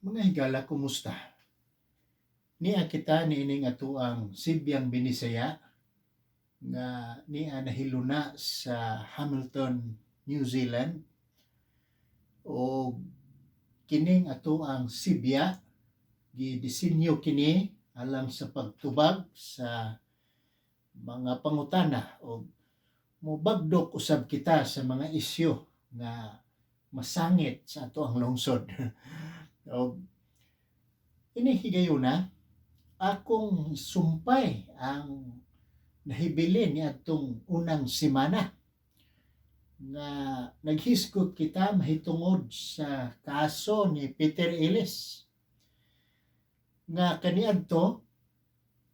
Mga higala, kumusta? Nia kita niining atoang Sibyang Binisaya nga nia nahiluna sa Hamilton, New Zealand, o kining atoang Sibya gidisenyo kini alang sa pagtubag sa mga pangutana o mobagdok usab kita sa mga isyu nga masangit sa atoang lungsod. Og ini higayuna akong sumpay ang nahibilin niadtong unang semana nga naghisgot kita mahitungod sa kaso ni Peter Ellis nga kaniadto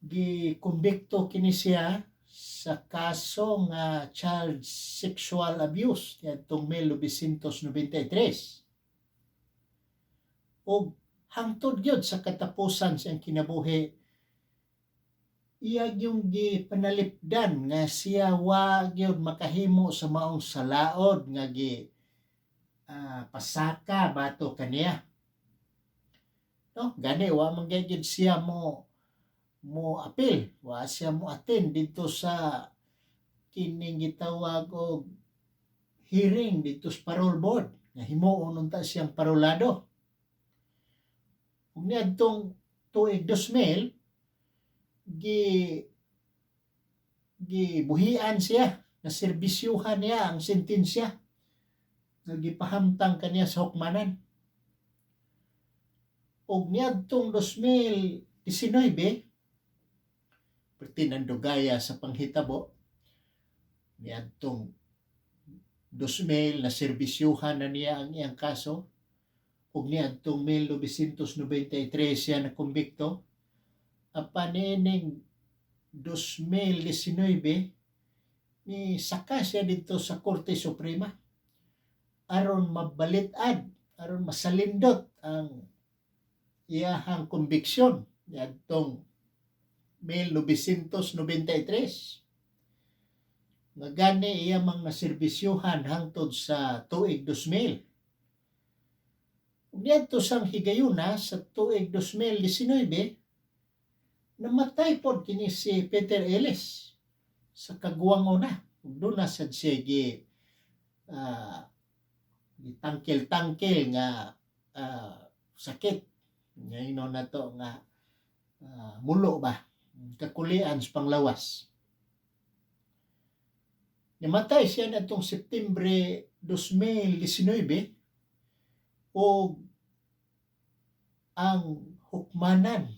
gikumbikto kini siya sa kaso nga child sexual abuse niadtong 1993, ug hangtod gyud sa katapusan sa iyang kinabuhi iya yung gipanalipdan nga siya wa gyud makahimo sa maong salaod nga gi pasaka batok kaniya, no? Gani wa man gyud siya mo apil, wa siya mo attend didto sa kining gitawag og hearing didto sa parole board nga himuon unta siyang parolado. Ug niadtong tuig 2000 gi gibuhian siya, naserbisyuhan niya ang sentensya nga gipahamtang kaniya sa hukmanan. Ug niadtong 2019, perti nandugaya sa panghitabo, niadtong 2000 na serbisyuhan na niya ang iyang kaso, ug niadtong 1993 siya na kumbikto. Apan niining 2019 ni saka siya didto sa Korte Suprema aron mabalit-ad, aron masalindot ang iyahang konbiksyon niadtong 1993 nga gani iya mang naserbisyuhan hangtod sa tuig 2000. Ug niadto sang higayuna sa tuig 2019, namatay pod kini si Peter Ellis sa kaguwang una, ug duna sad siya gi gitangkil-tangkil nga sakit ngayno nato nga mulo ba, kakulian sa panglawas. Namatay siya natong Septembre 2019, ug ang hukmanan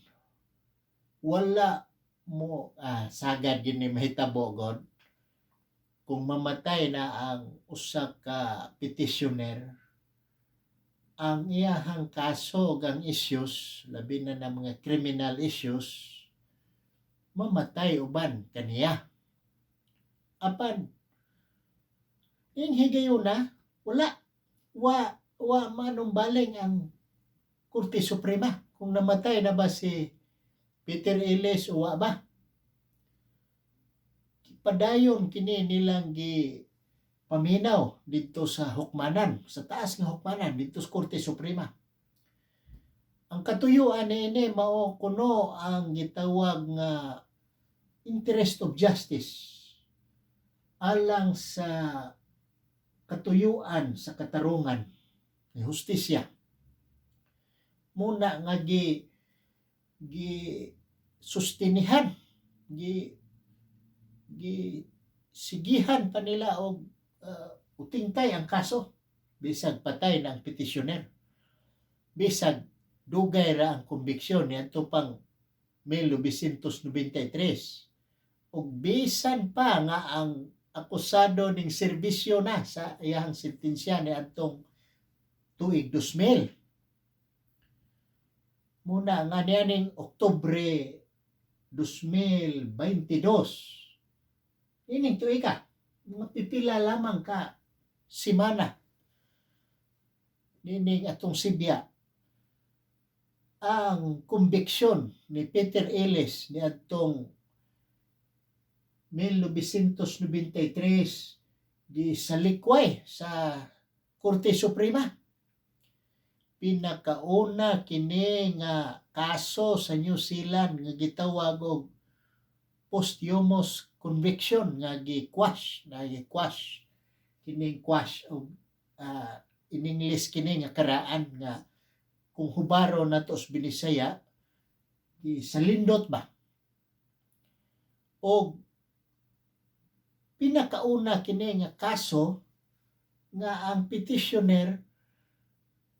wala mo sagad gini mahitabo god kung mamatay na ang usa ka petitioner, ang iyahang kaso ug ang issues, labi na ng mga criminal issues, mamatay uban kaniya. Apan ing higayuna wala, wa manumbaling ang Korte Suprema kung namatay na ba si Peter Ellis o wa ba. Padayon kini nilang gi paminaw didto sa hukmanan, sa taas nga hukmanan didto sa Korte Suprema. Ang katuyuan niini mao kuno ang gitawag nga interest of justice, alang sa katuyuan sa katarungan ni hustisya muna nga gi gi sustinihan, gi gi sigihan pa nila og utingtay ang kaso bisag patay na ang petitioner, bisag dugay ra ang konbiksyon niadto pang 1993, ug bisan pa nga ang akusado ning serbisyo na sa iyang sentensya niadtong tuig 2000. Muna nga nianing Oktubre 2022, ining tuiga, mga pipila lamang ka semana nining atong Sibya, ang konbiksyon ni Peter Ellis niadtong 1993 di salikway sa Korte Suprema. Pinakauna kini nga kaso sa New Zealand nga gitawag og posthumous conviction nga gi-quash na, gi-quash kining quash og in English kini nga karaan nga kung hubaro nato sa Binisaya, gisalindot ba. Og pinakauna kini nga kaso nga ang petitioner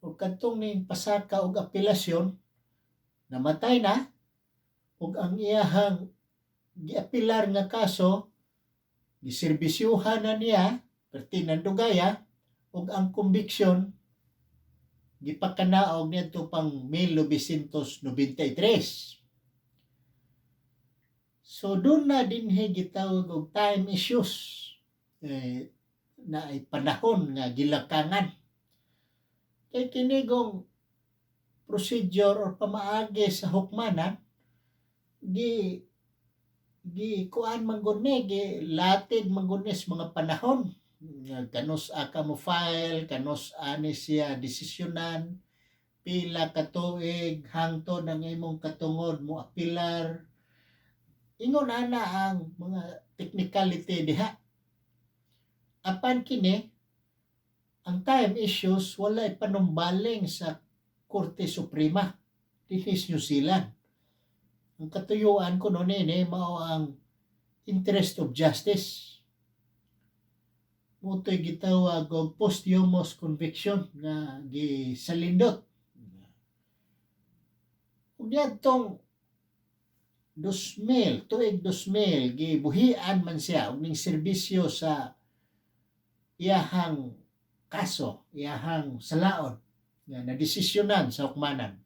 o kadtong ning pasaka og apelasyon namatay na ug ang iyahang giapelar nga kaso giserbisyuhan na niya perti nandugaya ug ang conviction gipakanaog niadto pang 1993. So doon na dinhi gitawag og time issues, eh, na ay panahon nga gilakangan. Kay kinigong procedure or pamaagi sa hukmanan, gi gi kuan man gud ni, gi latid man gud ni sa mga panahon nga kanus ka mo file, kanus ani siya desisyonan, pila ka tuig hangtod ang imong katungod mo apilar. Ingon ana ang mga technicality diha. Apan kini ang time issues, walay panumbaling sa Korte Suprema dinhi sa New Zealand. Ang katuyuan kuno nini mao ang interest of justice. Mao to'y gitawag og posthumous conviction nga gisalindot. Ug niadtong 2000, tuig 2000, gibuhian man siya og ning serbisyo sa iyahang kaso, iyahang salaod nga nadesisyonan sa hukmanan.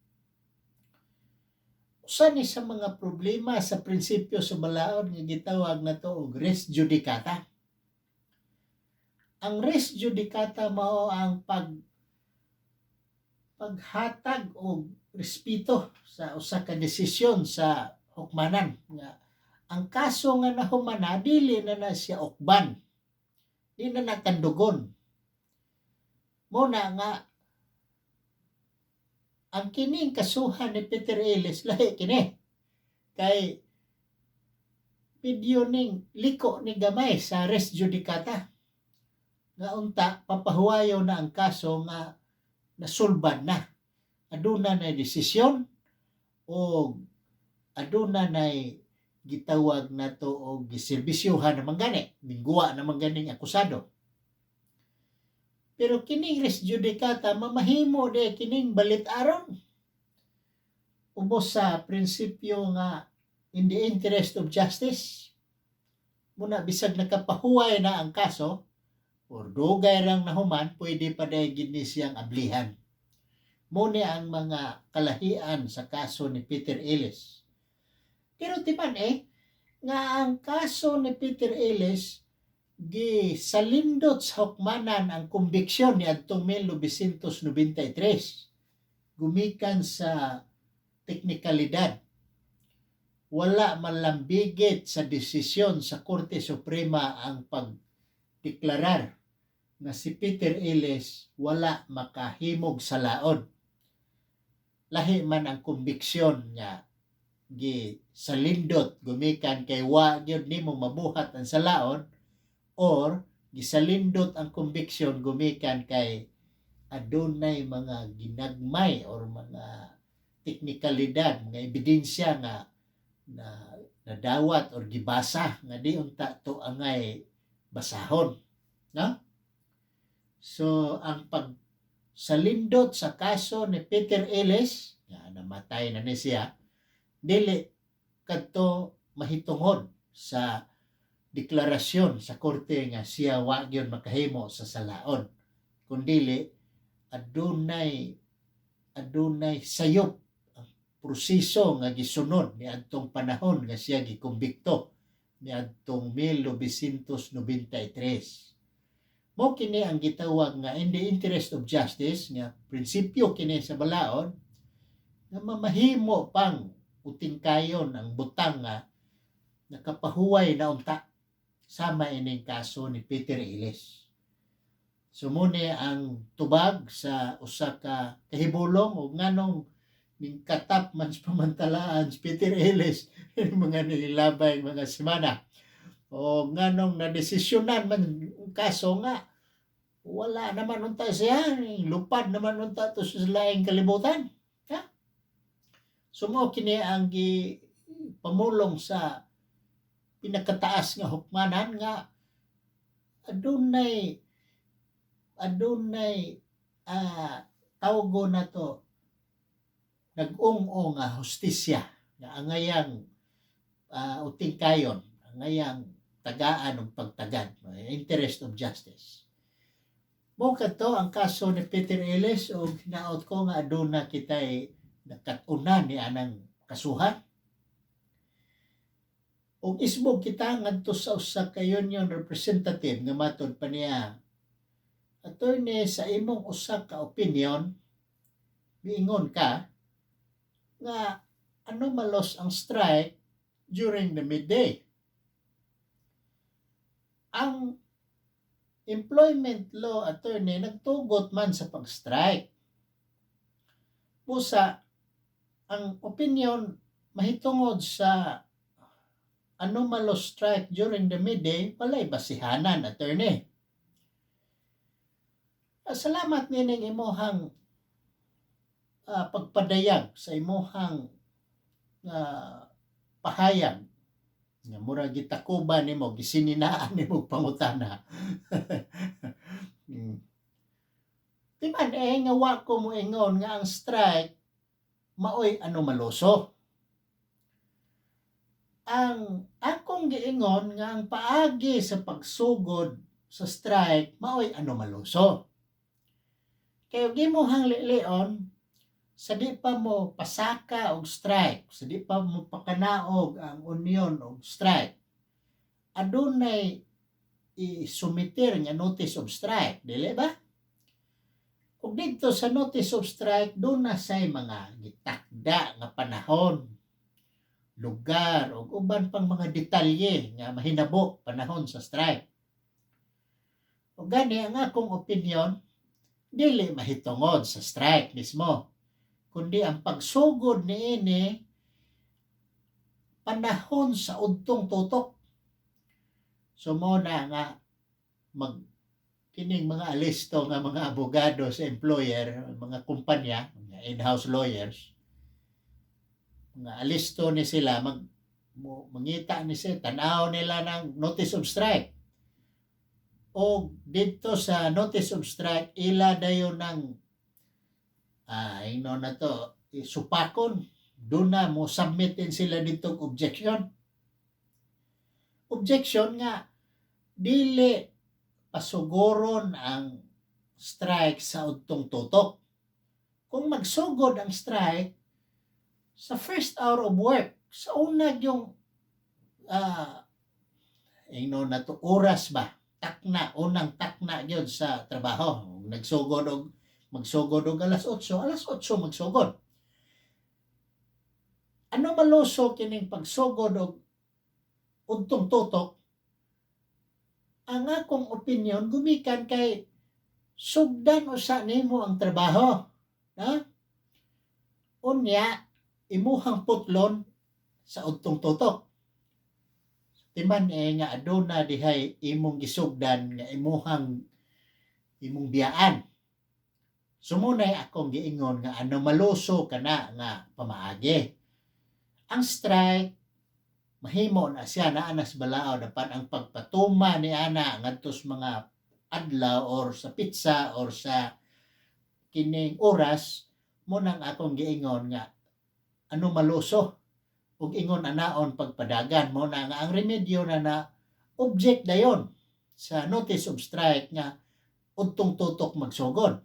Usa ni sa mga problema sa prinsipyo sa balaod nga gitawag nato og res judicata. Ang res judicata mao ang paghatag og respeto sa usa ka desisyon sa hukmanan nga ang kaso nga nahumana, dili na na siya ukban, di na natandugon. Mo na nga ang kining kasuhan ni Peter Ellis, lahi kini kay medyo ning liko ni gamay sa res judicata nga unta papahuwayo na ang kaso nga nasulbad na, aduna na desisyon o aduna na gitawag nato og giserbisyuhan naman gani, mingguwa naman ganing akusado. Pero kining res judicata, mamahimo de kining balit-aron ubos sa prinsipyo nga in the interest of justice. Muna bisag nakapahuway na ang kaso or dugay rang nahuman, pwede pa day gid ni siyang ablihan. Muni ang mga kalahian sa kaso ni Peter Ellis. Pero timan eh nga ang kaso ni Peter Ellis, gisalindot sa hukmanan ang kumbiksyon ni adtong 1993 gumikan sa teknikalidad. Wala malambigit sa desisyon sa Korte Suprema ang pagdeklarar na si Peter Ellis wala makahimog sa laod. Lahi man ang kumbiksyon nga gi salindot gumikan kay wa gyud nimo mabuhat ang salaod or gisalindot ang conviction gumikan kay adunay mga ginagmay or mga teknikalidad, mga ebidensya nga na nadawat or gibasa nga di unta to angay basahon, no? So ang pag salindot sa kaso ni Peter Ellis nga namatay na ni siya, dili kadto mahitungod sa deklarasyon sa korte nga siya wa gyud makahimo sa salaon, kundili adunay sayop ang proseso nga gisunod niadtong panahon nga siya gikumbikto niadtong 1993. Mo kini ang gitawag nga in the interest of justice nga prinsipyo kini sa balaod nga mamahimo pang utingkayon ang butang nga nakapahuway na unta sama ining kaso ni Peter Ellis. So mao ni ang tubag sa usa ka kahibulong ug nganong ning katap man sa pamantalaan si Peter Ellis mga nilabay mga semana o nganong nadesisyonan man ang kaso nga wala naman unta siya, lupad naman unta to sa laing kalibutan, ha? So mao kini ang gi pamulong sa pinakataas nga hukmanan nga adunay tawgo na to nag-ung-o nga hustisya nga angayang utingkayon, angayang tagaan og pagtagad, interest of justice. Mao kadto ang kaso ni Peter Ellis ug hinaot ko nga aduna kitay nakat-unan ni anang kasuhan. Ug isbog kita ngadto sa usa ka union representative nga matod pa niya, "Attorney, sa imong usa ka opinion, miingon ka nga anomalous ang strike during the midday. Ang employment law, attorney, nagtugot man sa pag-strike. Busa, ang opinion mahitungod sa anomalous strike during the midday, walay basihanan, attorney." Salamat nining imuhang pagpadayag sa imuhang pahayag nga mura gitakuban nimo, gisininaan nimo pangutana. Timan eh nga wa ko moingon nga ang strike maoy anomaloso. Ang akong giingon nga ang paagi sa pagsugod sa strike maoy anomaloso. Kay og imuhang lilion sa di pa mo pasaka og strike, sa di pa mo pakanaog ang union og strike, adunay i-sumiter nga notice of strike, dili ba? Ug didto sa notice of strike, duna say mga gitakda nga panahon, lugar, ug uban pang mga detalye nga mahinabo panahon sa strike. Ug gani ang akong opinion, dili mahitungod sa strike mismo, kundi ang pagsugod niini panahon sa udtong tutok. So mao na nga mag kining mga alisto nga mga abogado sa employer, mga kumpanya, mga in-house lawyers, mga alisto ni sila mag mo, mangita ni sila, tan-aw nila ng notice of strike. O didto sa notice of strike, ila dayon ng ingnon na to, supakon, duna mo submit din sila dito objection. Objection nga dili pasugoron ang strike sa udtong tutok. Kung magsugod ang strike sa first hour of work, sa una yung ingnon na to oras ba, takna, unang takna gyud sa trabaho. Nagsugod og magsugod og alas 8, alas 8 magsugod. Anomaloso kining pagsugod og udtong tutok? Ang akong opinion gumikan kay sugdan usa nimo ang trabaho. Ha? Unya, imuhang putlon sa udtong tutok. Timan eh nga aduna dihay imong gisugdan nga imuhang imong biyaan. So mao nay akong giingon nga anomaloso kana nga pamaagi. Ang strike mahimo na siya naa na sa balaod, apan ang pagpatuma ni ana ngadto sa mga adlaw or sa petsa or sa kining oras, mao nang akong giingon nga anomaloso ug ingon anaon pagpadagan. Mao na nga ang remedyo na na object dayon sa notice of strike nga udtong tutok magsugod.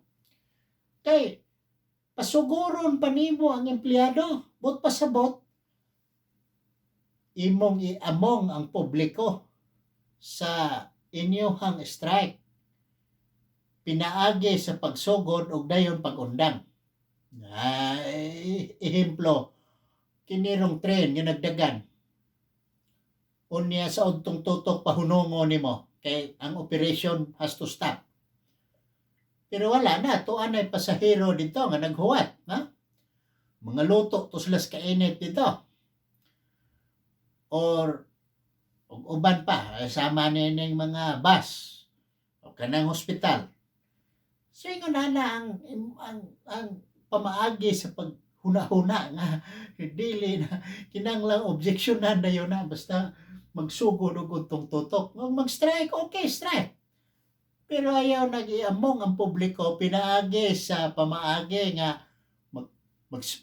Kay pasuguron pa nimo ang empleyado, buot pasabot imong iamong ang publiko sa inyohang strike pinaagi sa pagsugod og dayon pag-undang. Ay, ehemplo, kinirong tren nga nagdagan. Unya sa udtong tutok pahunongo nimo kay ang operation has to stop. Pero wala na, tuan ay pasahero dito nga naghuwat. Ha? Mga luto to sila sa kainit dito. Or ug uban pa, sama nining mga bus o kanang hospital. So ingon na ang pamaagi sa paghuna-huna nga dili na kinahanglang objeksyonan dayon na basta magsugod og untong tutok. Kung mag-strike, okay, strike. Pero ayaw nag-iamong ang publiko pinaagi sa pamaagi nga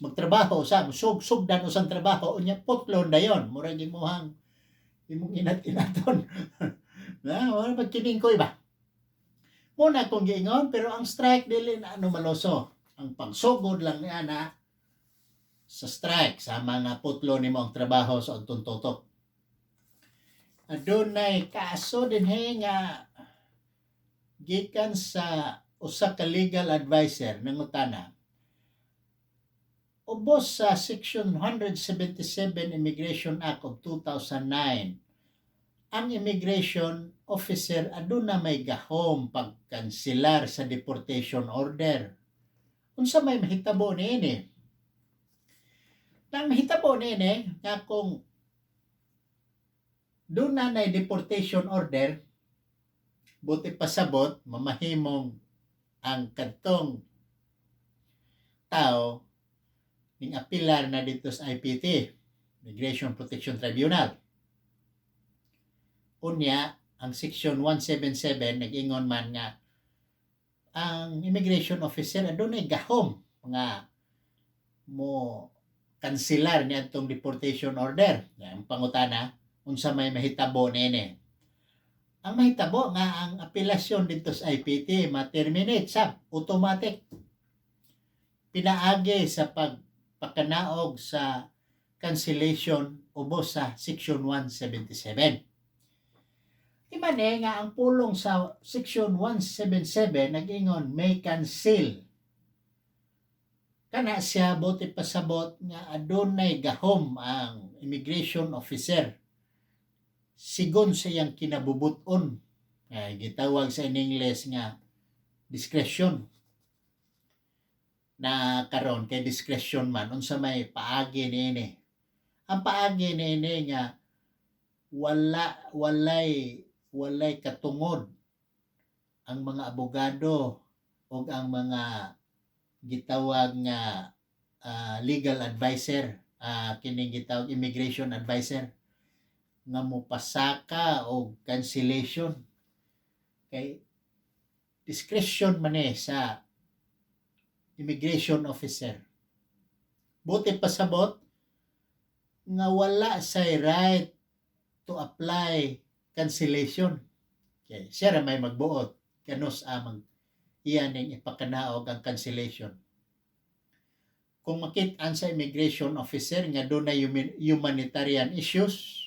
magtrabaho sa sugdan usang trabaho, unya putlon dayon, murag imuhang imong inat-inaton na wala pagkining ko iba muna kung giingon. Pero ang strike, dili na ano maloso ang pagsugod lang niya na sa strike sa mga putlo nimo ang trabaho sa untong tutok. Adunay kaso dinhi nga gikan sa usa ka legal advisor. Nangutana ubos sa Section 177 Immigration Act of 2009, ang immigration officer aduna may gahom pagkanselar sa deportation order. Unsa may mahitabo niini? Nang mahitabo niini nga kung duna na deportation order, buti pasabot mamahimong ang kadtong tao ning apilar na dito sa IPT, Migration Protection Tribunal. Unya, ang Section 177 nag-ingon man nga ang immigration officer adunay gahom nga mo kanselar ni atong deportation order. Ang pangutana, unsa may mahitabo niini? Ang mahitabo nga ang apelasyon dito sa IPT ma-terminate sab automatic pinaagi sa pagpakanaog sa cancellation ubos sa Section 177. Iman eh nga ang pulong sa Section 177 nag-ingon may cancel. Kana siya, buti pasabot nga adunay gahom ang immigration officer sigon sa iyang kinabubuton nga gitawag sa in English nga discretion. Na karon kay discretion man, unsa may paagi niini? Ang paagi niini nga wala walay katungod ang mga abogado o ang mga gitawag nga legal advisor, kining gitawag immigration advisor, nga mopasaka og cancellation kay discretion man eh sa immigration officer. Buti pasabot nga wala say right to apply cancellation. Okay, siya ra may magbuot kanus amang iyan ning ipakanaog ang cancellation. Kung makit-an sa immigration officer nga dunay humanitarian issues,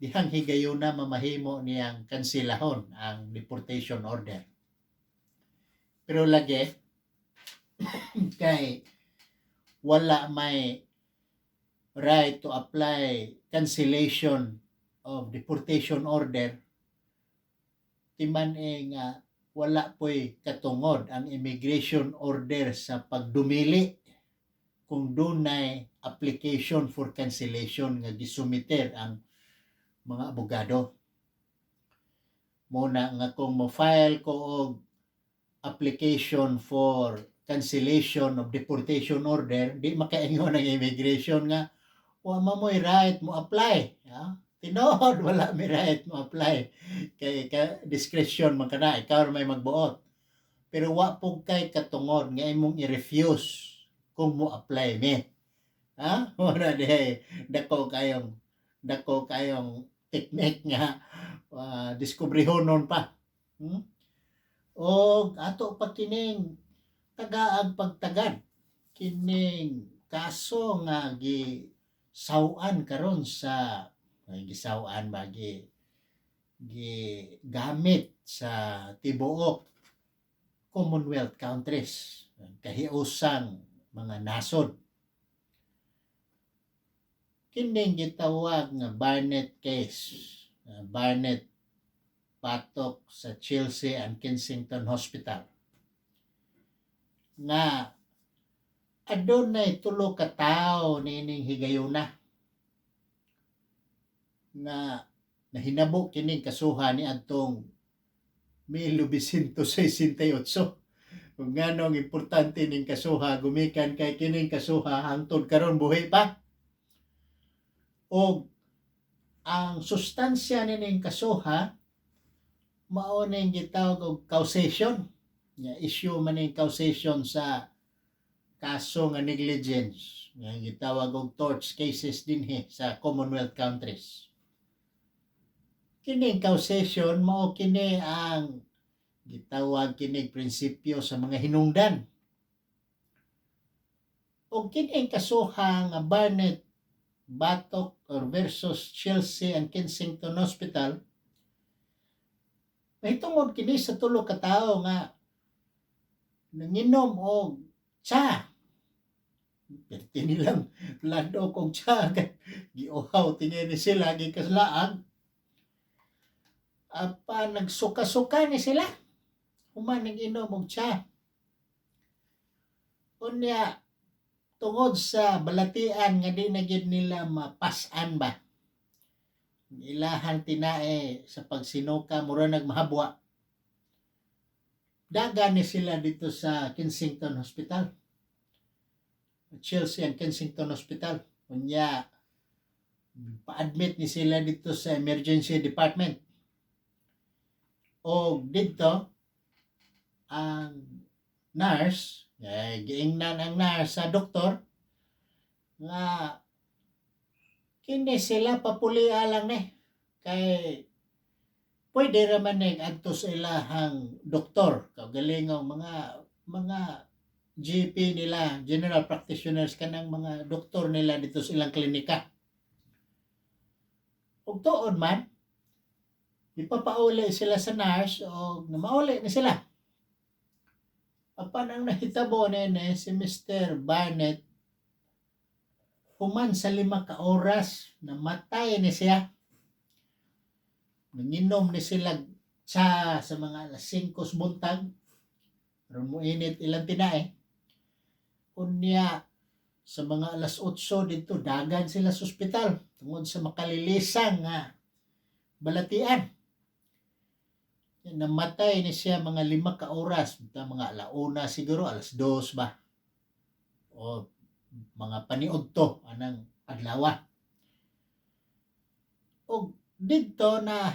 dihang higayuna mamahimo niyang kansilahon ang deportation order. Pero lagi kay wala may right to apply cancellation of deportation order, timan eh nga wala po'y katungod ang immigration order sa pagdumili kung dunay application for cancellation nga gisumiter ang mga abogado. Muna nga kung mo-file ko og application for cancellation of deportation order, di makaingon ang immigration nga wa man mo'y right mo apply. Ha? Tinuod, wala may right mo apply. Kay ka, discretion man kana, ikaw ra may magbuot. Pero wa pud kay katungod nga imong i-refuse kung mo apply mi. Ha? Muna diay dako kayong technique nga diskubrihonon pa. O ato pa kining tagaag pagtagad kining kaso nga gi saw-an karon sa ay, gisaw-an ba, gi gi gamit sa tibuok Commonwealth countries, kahiusang mga nasod, kining gitawag nga Barnett case, Barnett batok sa Chelsea and Kensington Hospital. Nga adunay tulo ka tawo niining higayuna nga nahinabo kining kasuha ni adtong 1968. Kung nganong importante ning kasuha gumikan kay kining kasuha hangtod karon buhi pa. Og ang sustansya nining kasuha mao ning gitawag og causation. Nga issue man ning causation sa kaso nga negligence nga gitawag og torts cases dinhi sa Commonwealth countries. Kining causation mao kini ang gitawag kining prinsipyo sa mga hinungdan. Og kining kasuha nga Barnett Batok or versus Chelsea and Kensington Hospital, mahitungod kini sa tulo ka tawo nga nanginom og tsa. Perti nilang ladok og tsa kay giuhaw tingali ni sila gikaslaag. Apan nagsuka-suka ni sila human nag-inom og tsa. Unya tungod sa balatian nga di na gyud nila mapas-an ba, ilahan tinae sa pagsinuka mura nagmahabwa. Dagan ni sila dito sa Kensington Hospital. Chelsea and Kensington Hospital. Unya pa-admit ni sila dito sa emergency department. O dito ang nurse, eh, giingnan ang nurse sa doktor nga kini sila papulia lang ni kay pwede ra man ning adto sa ilahang doktor kaugalingong mga GP nila, general practitioners, kanang mga doktor nila dito sa ilang klinika. Ug tuod man, ipapauli sila sa nurse o mauli ni sila. Apan ang nahitabo nene si Mr. Barnett, human sa 5 ka oras namatay ni siya. Nanginom ni sila sa mga alas 5 sa buntag. Aron mo init ilang tinae. Unya sa mga alas 8 dito dagan sila sa ospital tungod sa makalilisang nga balatian. Namatay ni siya mga 5 ka oras, mga alauna siguro, alas 2 ba? O mga paniudto anang adlaw. Og didto na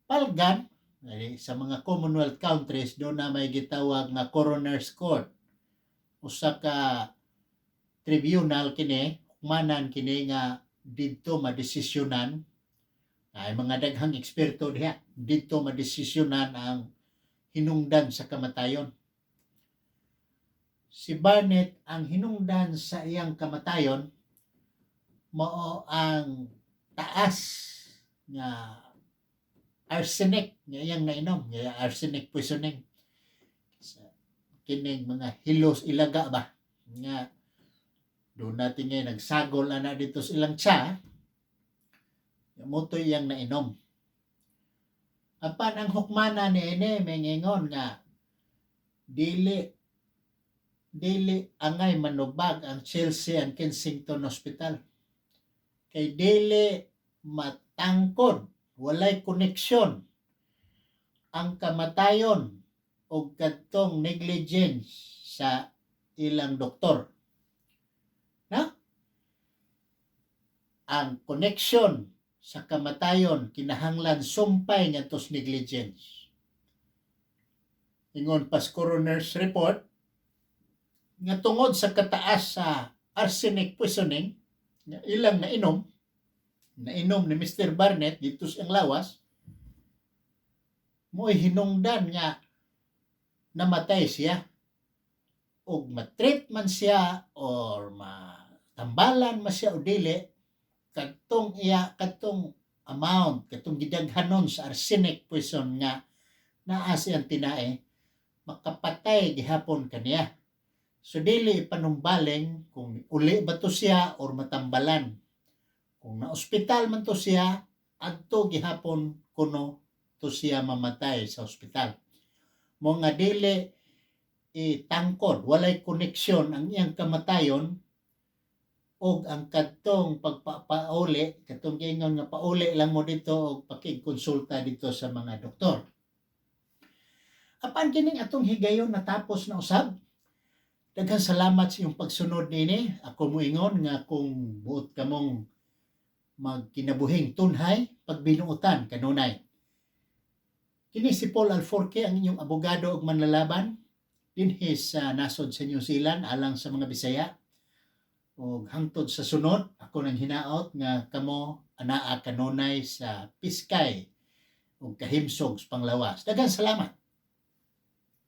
palgan eh, sa mga Commonwealth countries do na may gitawag nga coroner's court. Usa ka tribunal kini, hukmanan kini nga didto madesisyonan ay mga daghang eksperto diha, didto madesisyonan ang hinungdan sa kamatayon. Si Barnett, ang hinungdan sa iyang kamatayon mao ang taas nga arsenic nga iyang nainom, nga arsenic poisoning sa kining mga hilos ilaga ba nga doon natin ngayon nagsagol ana dito sa ilang tsa mao to iyang nainom. Apan ang hukmana ni ini mengingon nga dili angay manubag ang Chelsea and Kensington Hospital kay dili matangkod, walay koneksyon ang kamatayon og kadtong negligence sa ilang doktor. Na? Ang connection sa kamatayon kinahanglan sumpay ngadto sa negligence. Ingon pas coroner's report nga tungod sa kataas sa arsenic poisoning nga ilang nainom ni Mr. Barnett dito sa iyang lawas, mo'y hinungdan nga namatay siya. Og matreat man siya or matambalan man siya o dili, kadtong iya kadtong amount, kadtong gidaghanon sa arsenic poison nga naa siyang tinae, makapatay gihapon kaniya. So dili ipanumbaling kung uli ba to siya or matambalan. Kung na-ospital man to siya, adto gihapon kuno to siya mamatay sa ospital. Mo nga dili Itangkod, walay koneksyon ang iyang kamatayon og ang kadtong pagpapauli, katong giingon nga pauli lang mo dito og pakigkonsulta dito sa mga doktor. Apan kining atong higayon natapos na usab. Daghang salamat sa iyong pagsunod niini. Ako moingon nga kung buot kamong magkinabuhing tunhay, pagbinuotan kanunay. Kini si Paul Alforque, ang inyong abogado ug manlalaban dinhi sa nasod sa New Zealand alang sa mga Bisaya. Og hangtod sa sunod, ako nang hinaot nga kamo anaa kanunay sa piskay ug kahimsog sa panglawas. Daghang salamat.